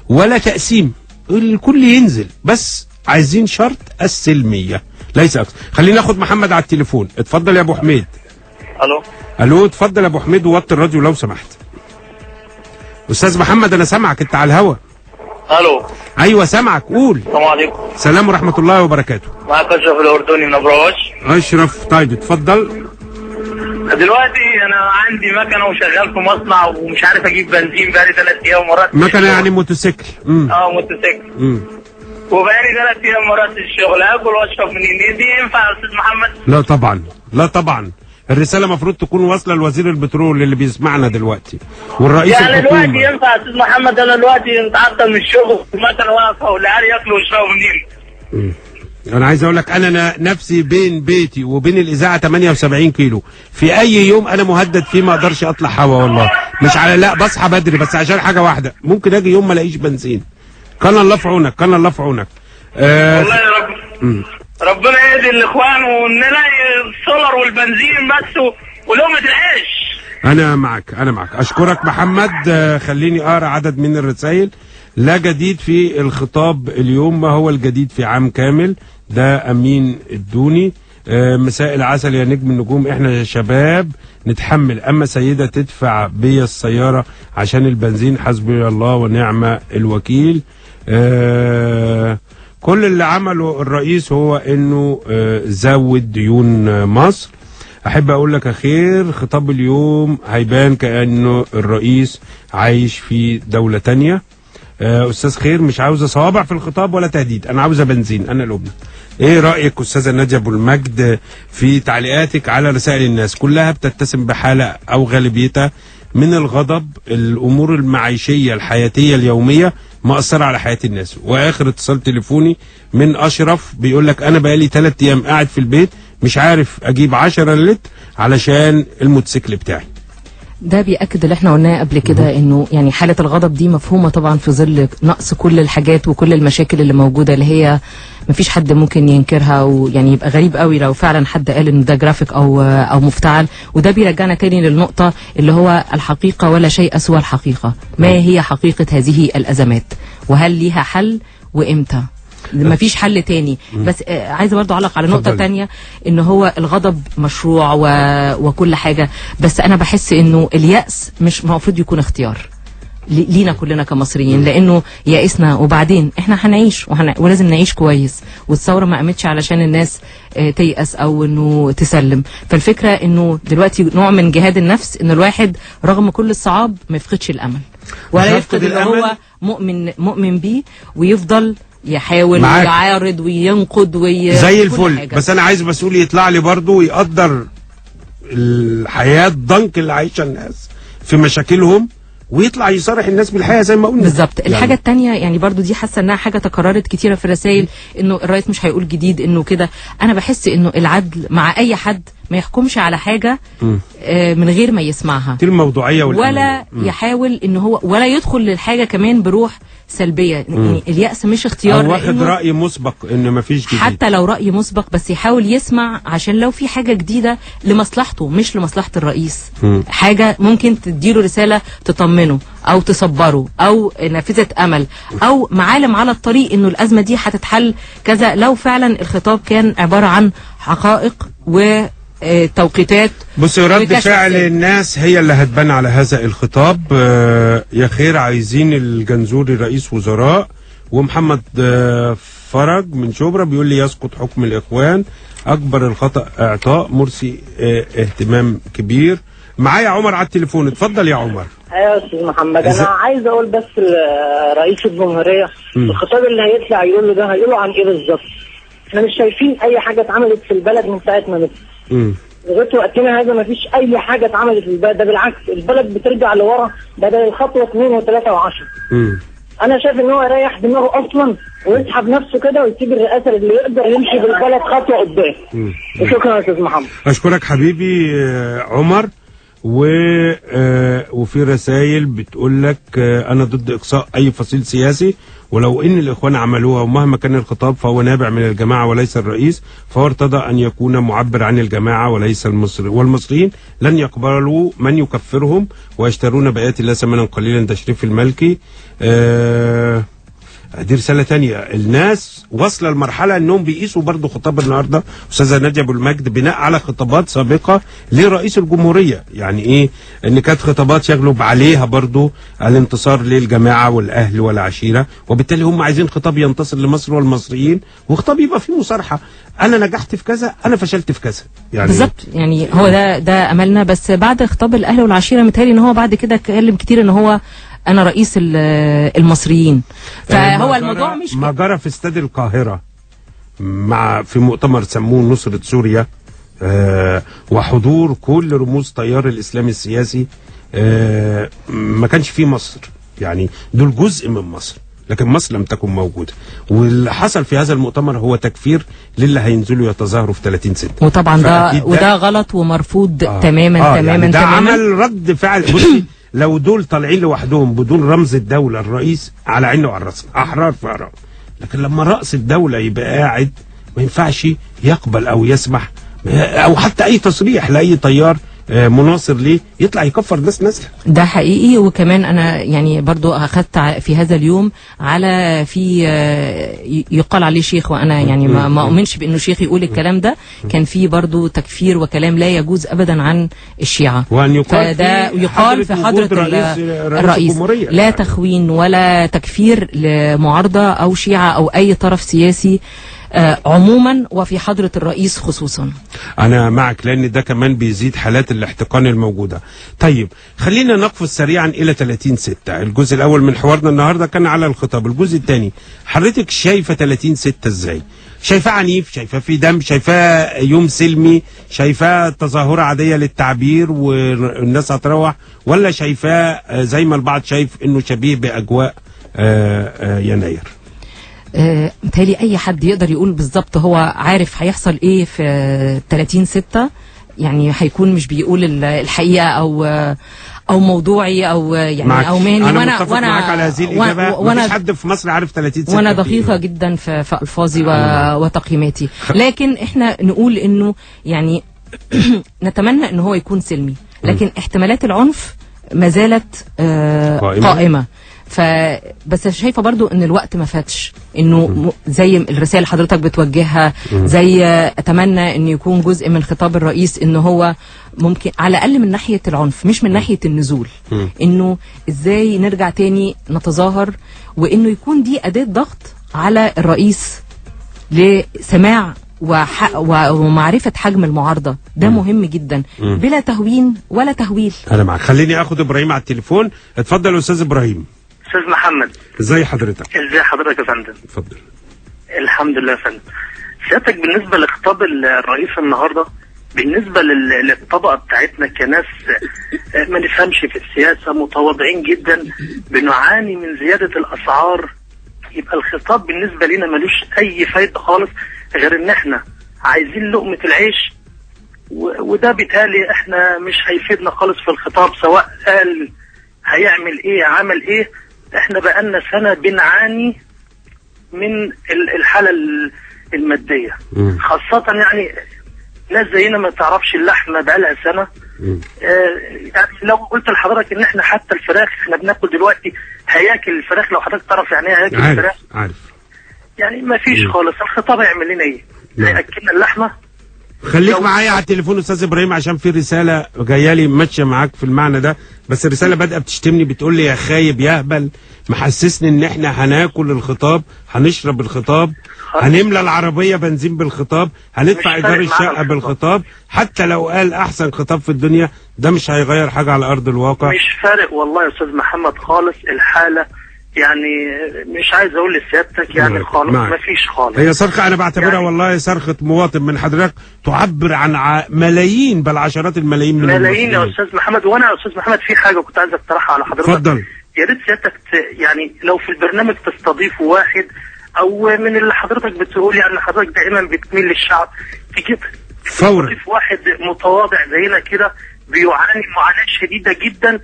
ولا تقسيم، الكل ينزل، بس عايزين شرط السلمية ليس أكثر. خلينا ناخد محمد على التليفون. اتفضل يا ابو حميد. الو الو، اتفضل يا ابو حميد، ووطي الراديو لو سمحت. استاذ محمد انا سامعك، انت على الهوا. الو. ايوه سامعك، قول. السلام عليكم. سلام ورحمة الله وبركاته. معاك اشرف الاردني من ابراج. اشرف، طيب اتفضل. دلوقتي انا عندي مكنه وشغال في مصنع ومش عارف اجيب بنزين بقالي 3 ايام مرات. مكنه يعني موتوسيكل؟ اه موتوسيكل. وبقالي 3 ايام مرات الشغل، اكل واشرب منين؟ دي ينفع يا استاذ محمد؟ لا طبعا، لا طبعا. الرسالة المفروض تكون واصله لوزير البترول اللي بيسمعنا دلوقتي والرئيس يعني الحكومة. دلوقتي ينفع يا استاذ محمد؟ انا دلوقتي متعطل من الشغل، المكنه واقفة والعيال ياكلوا ويشربوا منين؟ انا عايز اقول لك انا نفسي بين بيتي وبين الاذاعة 78 كيلو، في اي يوم انا مهدد فيه ما اقدرش اطلع هوا والله. مش على لا بصحى بدري بس عشان حاجة واحدة، ممكن اجي يوم ما الاقيش بنزين. كان الله في عونك، كان الله في عونك. والله يا رب ربنا يهدي الاخوان ونلاقي السولر والبنزين بس ولقمه العيش. انا معك، انا معك. اشكرك محمد. خليني اقرا عدد من الرسائل. لا جديد في الخطاب اليوم، ما هو الجديد في عام كامل؟ ده امين الدوني. مساء العسل يا نجم النجوم، احنا شباب نتحمل، اما سيده تدفع بيا السيارة عشان البنزين، حسبي الله ونعم الوكيل. كل اللي عمله الرئيس هو انه زود ديون مصر. احب اقول لك يا خير، خطاب اليوم هيبان كانه الرئيس عايش في دولة تانية. استاذ خير، مش عاوزه صوابع في الخطاب ولا تهديد، انا عاوزه بنزين، انا لبنى. ايه رايك استاذه ناديه ابو المجد في تعليقاتك على رسائل الناس؟ كلها بتتسم بحاله او غالبيتها من الغضب، الامور المعيشية الحياتية اليومية مأثره على حياة الناس. واخر اتصال تليفوني من اشرف بيقول لك انا بقالي 3 ايام قاعد في البيت مش عارف اجيب 10 لتر علشان الموتوسيكل بتاعي. ده بيأكد اللي احنا قلناه قبل كده، انه يعني حالة الغضب دي مفهومة طبعا في ظل نقص كل الحاجات وكل المشاكل اللي موجودة، اللي هي مفيش حد ممكن ينكرها، ويعني يبقى غريب قوي لو فعلا حد قال ان ده جرافيك او مفتعل. وده بيرجعنا تاني للنقطة اللي هو الحقيقة ولا شيء سوى الحقيقة. ما هي حقيقة هذه الأزمات؟ وهل ليها حل؟ وإمتى؟ مفيش حل تاني. بس عايزه برضو اعلق على نقطة تانية، ان هو الغضب مشروع وكل حاجة، بس انا بحس انه اليأس مش المفروض يكون اختيار لينا كلنا كمصريين، لانه يائسنا وبعدين احنا هنعيش ولازم نعيش كويس، والثورة ما قامتش علشان الناس تيأس او انه تسلم. فالفكرة انه دلوقتي نوع من جهاد النفس، ان الواحد رغم كل الصعاب ما يفقدش الامل ولا يفقد اللي هو مؤمن بيه، ويفضل يحاول ويعارض وينقد زي الفل. بس انا عايز مسؤول يطلع لي برضه ويقدر الحياة الضنك اللي عايشه الناس في مشاكلهم، ويطلع يصارح الناس بالحقيقة زي ما قلنا بالظبط. يعني الحاجة الثانية يعني برضو دي حاسه انها حاجة تكررت كتيرة في الرسائل، انه الرئيس مش هيقول جديد، انه كده. انا بحس انه العدل مع اي حد ما يحكمش على حاجة من غير ما يسمعها، دي الموضوعية ولا يحاول ان هو ولا يدخل للحاجة كمان بروح سلبية. يعني اليأس مش اختيار، او واخد راي مسبق ان مفيش جديد، حتى لو راي مسبق بس يحاول يسمع عشان لو في حاجة جديدة لمصلحته مش لمصلحة الرئيس. حاجة ممكن تديله رسالة تطمنه او تصبره او نافذة امل او معالم على الطريق انه الازمة دي هتتحل كذا، لو فعلا الخطاب كان عبارة عن حقائق و توقيتات. بص، رد فعل الناس هي اللي هتبان على هذا الخطاب. يا خير عايزين الجنزوري رئيس وزراء، ومحمد فرج من شبرا بيقول لي يسقط حكم الإخوان، أكبر الخطأ إعطاء مرسي اهتمام كبير. معايا عمر على التليفون، اتفضل يا عمر. ايوه يا استاذ محمد، انا عايز اقول بس لرئيس الجمهورية الخطاب اللي هيطلع يقول له ده هيقوله عن ايه بالظبط؟ احنا مش شايفين اي حاجة اتعملت في البلد من ساعة ما نزل لغاية وقتنا هذا، ما فيش اي حاجة اتعملت في البلد، ده بالعكس البلد بترجع لورا بدل الخطوة 2 و3 و10. انا شايف ان هو يريح دماغه اصلا ويسحب نفسه كده ويسيب الرئاسة اللي يقدر يمشي بالبلد خطوة قدام. وشكرا يا استاذ محمد. اشكرك حبيبي عمر. وفي رسائل بتقول لك انا ضد اقصاء اي فصيل سياسي، ولو ان الاخوان عملوها ومهما كان الخطاب فهو نابع من الجماعة وليس الرئيس، فهو ارتضى ان يكون معبر عن الجماعة وليس المصري، والمصريين لن يقبلوا من يكفرهم ويشترون بآيات الله ثمنا قليلا. ده شريف المالكي. دي رسالة تانية. الناس واصلة لمرحلة انهم بيقيسوا برضو خطاب النهاردة أستاذة نادية أبو المجد بناء على خطابات سابقة لرئيس الجمهورية. يعني ايه ان كانت خطابات يغلب عليها برضو الانتصار للجماعة والأهل والعشيرة، وبالتالي هم عايزين خطاب ينتصر لمصر والمصريين، وخطاب يبقى فيه مصارحة، أنا نجحت في كذا، أنا فشلت في كذا. يعني بالظبط، يعني هو ده أملنا. بس بعد خطاب الأهل والعشيرة متهيألي ان هو بعد كده اتكلم كتير ان هو أنا رئيس المصريين، فهو الموضوع مش ما جرى في استاد القاهرة مع في مؤتمر سموه نصرة سوريا، وحضور كل رموز تيار الإسلام السياسي، ما كانش فيه مصر، يعني دول جزء من مصر لكن مصر لم تكن موجودة. واللي حصل في هذا المؤتمر هو تكفير للي هينزلوا يتظاهروا في 30/6، وطبعا ده غلط ومرفوض تماما تماما يعني ده تماما. عمل رد فعل. بصي لو دول طالعين لوحدهم بدون رمز الدولة الرئيس على عينه وعلى راسنا، أحرار في آرائهم، لكن لما رأس الدولة يبقى قاعد ما ينفعش يقبل أو يسمح أو حتى أي تصريح لأي تيار مناصر ليه يطلع يكفر ناس نازله. ده حقيقي. وكمان انا يعني برضو اخذت في هذا اليوم على في يقال عليه شيخ، وانا يعني ما اؤمنش بانه شيخ يقول الكلام ده. كان في برضو تكفير وكلام لا يجوز ابدا عن الشيعة، وان يقال فده يقال في حضره الرئيس لا تخوين ولا تكفير لمعارضه او شيعه او اي طرف سياسي عموما، وفي حضرة الرئيس خصوصا. أنا معك، لأن ده كمان بيزيد حالات الاحتقان الموجودة. طيب خلينا نقفز سريعا إلى 30/6. الجزء الأول من حوارنا النهاردة كان على الخطاب، الجزء الثاني حضرتك شايفة 30/6 إزاي؟ شايفاه عنيف؟ شايفاه في دم؟ شايفاه يوم سلمي؟ شايفاه تظاهرة عادية للتعبير والناس هتروح؟ ولا شايفاه زي ما البعض شايف إنه شبيه بأجواء يناير؟ متهيألي أي حد يقدر يقول بالظبط هو عارف هيحصل إيه في 30/6، يعني هيكون مش بيقول الحقيقة أو موضوعي أو يعني معك. أو مهني. أنا متفق معاك على هذه الإجابة. مفيش حد في مصر عارف 30/6، وأنا دقيقة جدا في ألفاظي وتقييماتي، لكن إحنا نقول إنه يعني نتمنى إن هو يكون سلمي، لكن احتمالات العنف ما زالت قائمة. فبس شايفه برضو ان الوقت ما فاتش، انه زي الرسائل اللي حضرتك بتوجهها، زي اتمنى ان يكون جزء من خطاب الرئيس ان هو ممكن على الاقل من ناحية العنف مش من ناحية النزول، انه ازاي نرجع تاني نتظاهر، وانه يكون دي اداه ضغط على الرئيس لسماع ومعرفة حجم المعارضة. ده مهم جدا، بلا تهوين ولا تهويل. انا معاك. خليني اخد ابراهيم على التليفون. اتفضل يا استاذ ابراهيم. استاذ محمد، ازي حضرتك؟ ازي حضرتك يا فندم؟ اتفضل. الحمد لله يا فندم. سيادتك بالنسبة لخطاب الرئيس النهارده، بالنسبة للطبقة بتاعتنا كناس ما نفهمش في السياسة، متواضعين جدا، بنعاني من زيادة الاسعار، يبقى الخطاب بالنسبة لنا ملوش اي فايده خالص غير ان احنا عايزين لقمة العيش، وده بالتالي احنا مش هيفيدنا خالص في الخطاب، سواء قال هيعمل ايه عمل ايه. احنا بقالنا سنة بنعاني من الحالة المادية، خاصة يعني ناس زينا ما تعرفش اللحمة بقالها سنة. يعني لو قلت لحضرتك ان احنا حتى الفراخ احنا بناكل دلوقتي هياكل الفراخ، لو حضرتك تعرف يعني ايه هياكل الفراخ، عارف يعني ما فيش خالص. الخطاب هيعمل لنا ايه؟ هياكلنا اللحمة؟ خليك معايا على التليفون استاذ ابراهيم عشان في رسالة جاية لي ماشية معاك في المعنى ده، بس الرسالة بادئه بتشتمني، بتقول لي يا خايب يا اهبل، محسسني ان احنا هناكل الخطاب، هنشرب الخطاب، هنملى العربية بنزين بالخطاب، هندفع ايجار الشقة بالخطاب، حتى لو قال احسن خطاب في الدنيا ده مش هيغير حاجة على ارض الواقع. مش فارق والله يا استاذ محمد خالص الحالة، يعني مش عايز اقول لسيادتك يعني خالص ما فيش خالص. هي صرخة انا بعتبرها يعني والله صرخة مواطن من حضرتك تعبر عن ملايين بل عشرات الملايين من ملايين يا استاذ محمد. وانا يا استاذ محمد في حاجة كنت عايز اقترحها على حضرتك. اتفضل. يا ريت سيادتك يعني لو في البرنامج تستضيف واحد او من اللي حضرتك بتقول يعني حضرتك دائما بتميل للشعب، تجيب فورا تستضيف واحد متواضع زينا كده بيعاني معاناة شديدة جدا،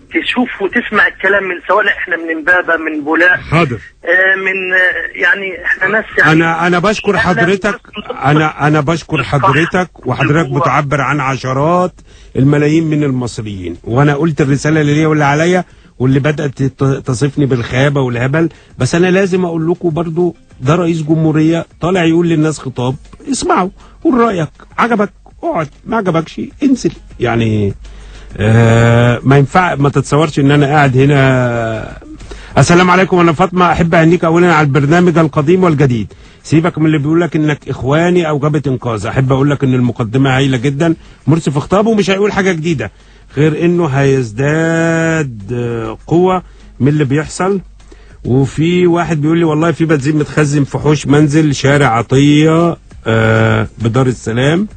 تشوف وتسمع الكلام من سواء احنا من امبابه من بولاق. حاضر. من يعني احنا ناس يعني انا بشكر حضرتك، انا بشكر حضرتك، وحضرتك بتعبر عن عشرات الملايين من المصريين، وانا قلت الرسالة اللي ليا واللي عليا واللي بدات تصفني بالخيابه والهبل، بس انا لازم اقول لكم برضو ده رئيس جمهورية طالع يقول للناس خطاب، اسمعوا قول رايك، عجبك اقعد، ما عجبكش انزل. يعني ما ينفع ما تتصورش ان انا قاعد هنا. السلام عليكم، انا فاطمة، احب اهنيك اولا على البرنامج القديم والجديد. سيبك من اللي بيقول لك انك اخواني او جبهة انقاذ، احب اقول لك ان المقدمة هايلة جدا، مرسي في خطابه مش هيقول حاجة جديدة غير انه هيزداد قوة من اللي بيحصل. وفي واحد بيقول لي والله في بنزين متخزن في حوش منزل شارع عطية بدار السلام،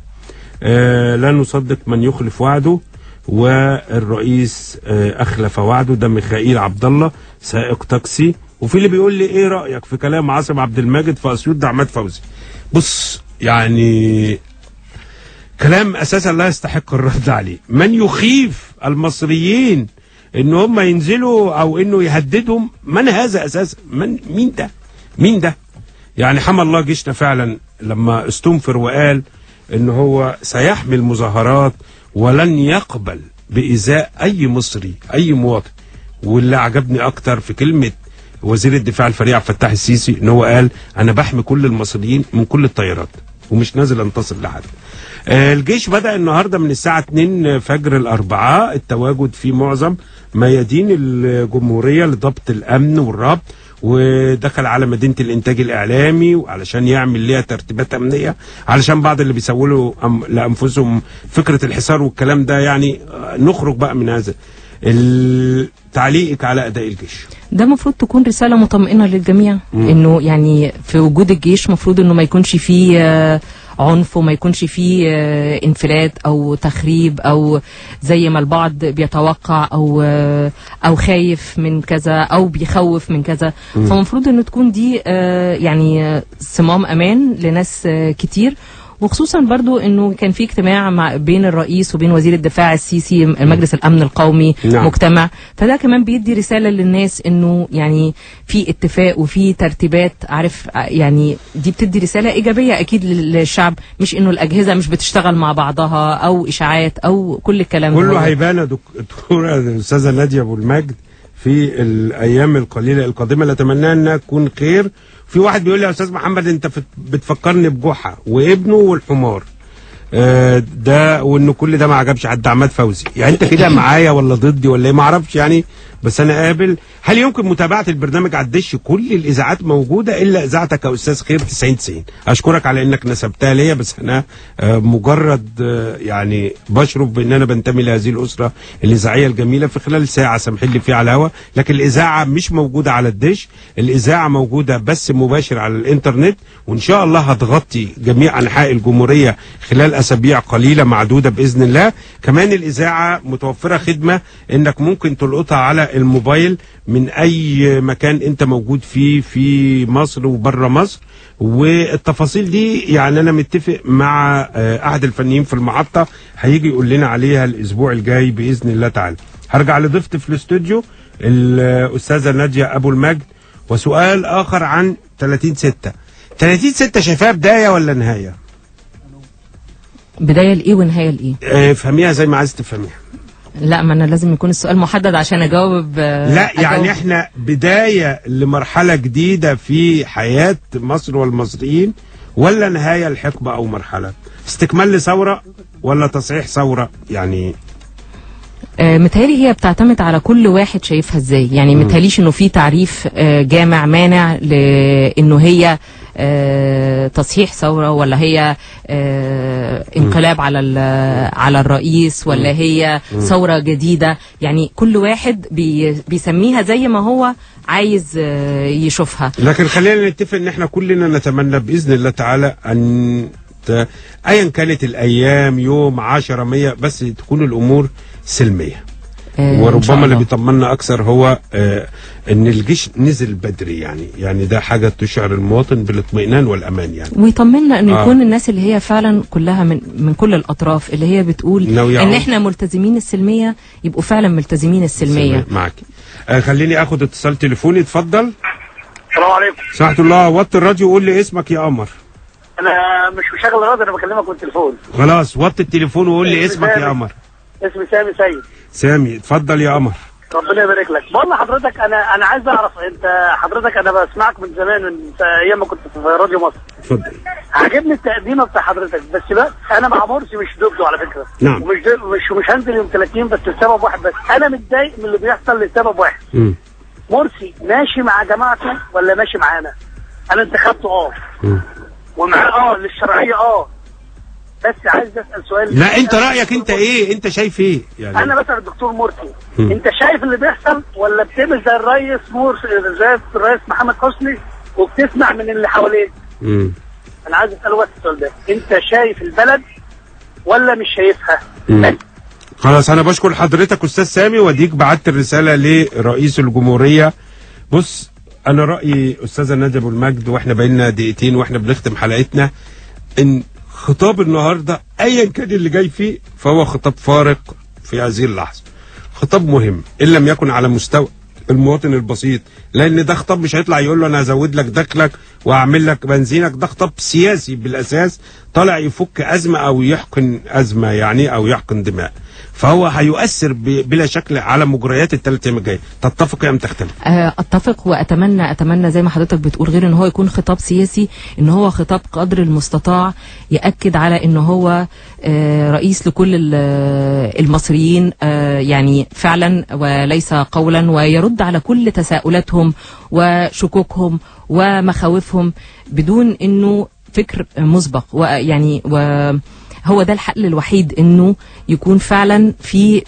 لا نصدق من يخلف وعده، والرئيس اخلف وعده. ده ميخائيل عبد الله سائق تاكسي. وفي اللي بيقول لي ايه رايك في كلام عاصم عبد الماجد في اسيوط ده عماد فوزي. بص يعني كلام اساسا لا يستحق الرد عليه. من يخيف المصريين ان هم ينزلوا او انه يهددهم، من هذا اساسا؟ من مين ده؟ مين ده؟ يعني حمى الله جيشنا فعلا لما استنفر وقال ان هو سيحمي المظاهرات ولن يقبل بإزاء أي مصري أي مواطن. واللي عجبني أكتر في كلمة وزير الدفاع الفريق عبد الفتاح السيسي إن هو قال أنا بحمي كل المصريين من كل التيارات ومش نازل أنتصر لحد. الجيش بدأ النهاردة من الساعة 2 فجر الأربعاء التواجد في معظم ميادين الجمهورية لضبط الأمن والربط، ودخل على مدينة الإنتاج الإعلامي وعلشان يعمل ليها ترتيبات أمنية، علشان بعض اللي بيسولوا لأنفسهم فكرة الحصار والكلام ده. يعني نخرج بقى من هذا. تعليقك على أداء الجيش؟ ده المفروض تكون رسالة مطمئنة للجميع، إنه يعني في وجود الجيش مفروض إنه ما يكونش فيه عنف وما يكونش فيه انفلات او تخريب او زي ما البعض بيتوقع او خايف من كذا او بيخوف من كذا. فالمفروض انه تكون دي يعني صمام امان لناس كتير، وخصوصا برضو انه كان في اجتماع مع بين الرئيس وبين وزير الدفاع السيسي، مجلس الامن القومي. نعم. مجتمع، فده كمان بيدي رسالة للناس انه يعني في اتفاق وفي ترتيبات، عارف يعني دي بتدي رسالة ايجابية اكيد للشعب، مش انه الاجهزة مش بتشتغل مع بعضها او اشاعات او كل الكلام كله. هيبان يا دكتورة الاستاذة نادية ابو المجد في الايام القليلة القادمة اللي اتمنى انها تكون خير. في واحد بيقول لي يا استاذ محمد انت بتفكرني بجحا وابنه والحمار ده، وانه كل ده ما عجبش حد. عماد فوزي، يعني انت كده معايا ولا ضدي ولا ايه؟ ما اعرفش يعني، بس انا قابل. هل يمكن متابعه البرنامج على الدش؟ كل الاذاعات موجودة الا اذاعتك يا استاذ خير 9090. اشكرك على انك نسبتها ليا، بس انا مجرد يعني بشرف بان انا بنتمي لهذه الاسرة الاذاعية الجميلة في خلال ساعة سامحين لي فيها على الهوا. لكن الاذاعة مش موجودة على الدش، الاذاعة موجودة بس مباشر على الانترنت، وان شاء الله هتغطي جميع انحاء الجمهورية خلال اسابيع قليله معدودة باذن الله. كمان الاذاعة متوفرة خدمة انك ممكن تلقطها على الموبايل من اي مكان انت موجود فيه في مصر وبره مصر. والتفاصيل دي يعني انا متفق مع احد الفنيين في المحطة هيجي يقول لنا عليها الاسبوع الجاي باذن الله تعالى. هرجع لضيفتي في الاستوديو الاستاذة ناديه ابو المجد، وسؤال اخر عن 30/6. 30/6 شايفاها بداية ولا نهاية؟ بداية لايه ونهاية لايه؟ افهميها زي ما عايز تفهميها. لا، ما انا لازم يكون السؤال محدد عشان اجاوب. لا يعني احنا بداية لمرحلة جديدة في حياة مصر والمصريين، ولا نهاية الحقبة او مرحلة استكمال لثوره ولا تصحيح ثورة؟ يعني متهيألي هي بتعتمد على كل واحد شايفها ازاي. يعني متهيأليش انه في تعريف جامع مانع لانه هي تصحيح ثورة ولا هي انقلاب على الرئيس ولا هي ثورة جديدة. يعني كل واحد بيسميها زي ما هو عايز يشوفها. لكن خلينا نتفق ان احنا كلنا نتمنى بإذن الله تعالى ان ايا كانت الايام، يوم 10 100، بس تكون الامور سلمية. وربما اللي بيطمنا اكثر هو ان الجيش نزل بدري، يعني ده حاجة تشعر المواطن بالاطمئنان والامان يعني، ويطمنا انه يكون الناس اللي هي فعلا كلها من كل الاطراف اللي هي بتقول ان احنا ملتزمين السلمية يبقوا فعلا ملتزمين السلمية. معاك. خليني اخد اتصال تليفوني. اتفضل. السلام عليكم. سمحت الله، وطي الراديو وقول لي اسمك يا قمر. انا مش مشغل الراديو، انا بكلمك من التليفون. خلاص وطي التليفون وقول لي اسمك يا قمر. اسمي سامي سيد. سامي، اتفضل يا قمر. ربنا يبارك لك. بقول لحضرتك انا عايز اعرف، انت حضرتك انا بسمعك من زمان، من ايام ما كنت في راديو مصر. اتفضل. عاجبني التقديمه بتاع حضرتك، بس بقى انا مع مرسي مش ضده على فكرة. نعم. ومش هنزل يوم 30 بس لسبب واحد بس، انا متضايق من اللي بيحصل لسبب واحد. مرسي ماشي مع جماعته ولا ماشي معانا؟ انا انتخبته ومعاه للشرعيه بس عايز اسال سؤال. لا انت رايك انت ايه؟ انت شايف ايه يعني؟ انا بسال الدكتور مرسي، انت شايف اللي بيحصل ولا بتعمل زي الرئيس مرسي، زي الرئيس محمد حسني وبتسمع من اللي حواليك؟ انا عايز اساله بس السؤال ده، انت شايف البلد ولا مش شايفها؟ خلاص انا بشكر حضرتك استاذ سامي، واديك بعت الرسالة لرئيس الجمهورية. بص، انا رايي استاذه ناديه ابو المجد، واحنا بقينا دقيقتين واحنا بنختم حلقتنا، ان خطاب النهارده ايا كان اللي جاي فيه فهو خطاب فارق في هذه اللحظة، خطاب مهم ان لم يكن على مستوى المواطن البسيط، لان ده خطاب مش هيطلع يقول له انا هزود لك دخلك واعمل لك بنزينك، ده خطاب سياسي بالاساس طالع يفك ازمة او يحقن ازمة يعني، او يحقن دماء، فهو هيؤثر بلا شك على مجريات الثلاث ايام الجاية. تتفق ام تختلف؟ اتفق، واتمنى اتمنى زي ما حضرتك بتقول، غير ان هو يكون خطاب سياسي، ان هو خطاب قدر المستطاع ياكد على ان هو رئيس لكل المصريين، يعني فعلا وليس قولا، ويرد على كل تساؤلاتهم وشكوكهم ومخاوفهم بدون انه فكر مسبق، ويعني هو ده الحل الوحيد، انه يكون فعلا في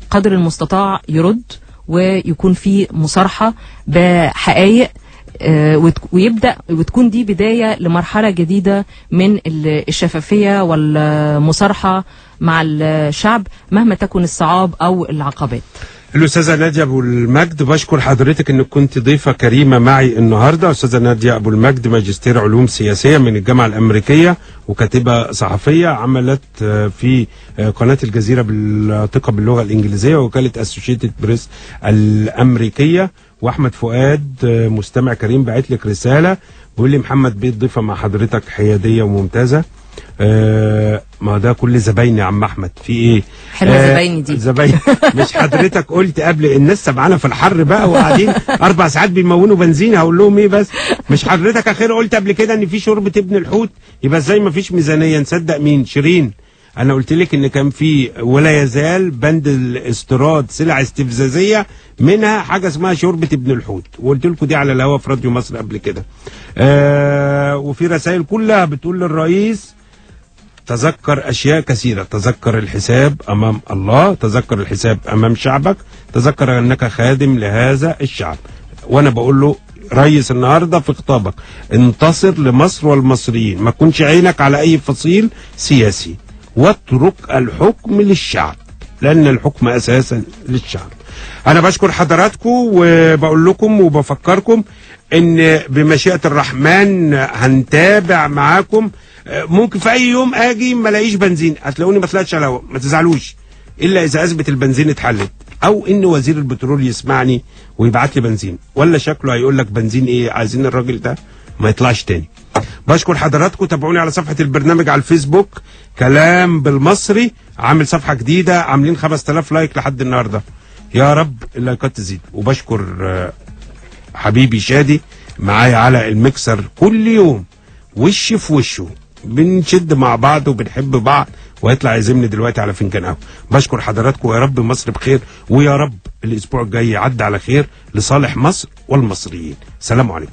قدر المستطاع يرد، ويكون في مصارحة بحقائق، ويبدأ وتكون دي بداية لمرحلة جديدة من الشفافية والمصارحة مع الشعب مهما تكن الصعاب أو العقبات. الأستاذة نادية أبو المجد، بشكر حضرتك أنك كنت ضيفة كريمة معي النهاردة. أستاذة نادية أبو المجد، ماجستير علوم سياسية من الجامعة الأمريكية وكاتبة صحفية، عملت في قناة الجزيرة بالثقة باللغة الإنجليزية ووكالة أسوشيتد بريس الأمريكية. وأحمد فؤاد مستمع كريم بعت لك رسالة بيقول لي محمد بيه الضيفه مع حضرتك حيادية وممتازة. ما ده كل زبايني يا عم احمد، في ايه؟ حلوة زبايني دي. زبايني. مش حضرتك قلت قبل الناس سمعانا في الحر بقى وقاعدين 4 ساعات بيمونوا بنزين، هقول لهم ايه بس؟ مش حضرتك اخير قلت قبل كده ان في شوربة ابن الحوت؟ يبقى ازاي ما فيش ميزانية؟ نصدق مين؟ شيرين، انا قلت لك ان كان في ولا يزال بند الاستيراد سلع استفزازيه، منها حاجة اسمها شوربة ابن الحوت، وقلت لكم دي على الهوا في راديو مصر قبل كده. وفي رسائل كلها بتقول للرئيس تذكر أشياء كثيرة، تذكر الحساب أمام الله، تذكر الحساب أمام شعبك، تذكر أنك خادم لهذا الشعب. وأنا بقول له ريس النهاردة في خطابك انتصر لمصر والمصريين، ما تكونش عينك على أي فصيل سياسي، واترك الحكم للشعب، لأن الحكم أساسا للشعب. أنا بشكر حضراتكم وبقول لكم وبفكركم إن بمشيئة الرحمن هنتابع معاكم. ممكن في اي يوم اجي ما الاقيش بنزين، هتلاقوني ما طلعتش على الهواء، ما تزعلوش، الا اذا ازمة البنزين اتحلت، او ان وزير البترول يسمعني ويبعت لي بنزين، ولا شكله هيقول لك بنزين ايه، عايزين الراجل ده ما يطلعش تاني. بشكر حضراتكم، تابعوني على صفحة البرنامج على الفيسبوك كلام بالمصري، عامل صفحة جديدة، عاملين 5000 like لحد النهارده، يا رب اللايكات تزيد. وبشكر حبيبي شادي معايا على الميكسر كل يوم، وش في وشه، بنشد مع بعض وبنحب بعض، وهيطلع يعزمني دلوقتي على فنجان قهوة. بشكر حضراتكم، ويا رب مصر بخير، ويا رب الاسبوع الجاي يعدي على خير لصالح مصر والمصريين. سلام عليكم.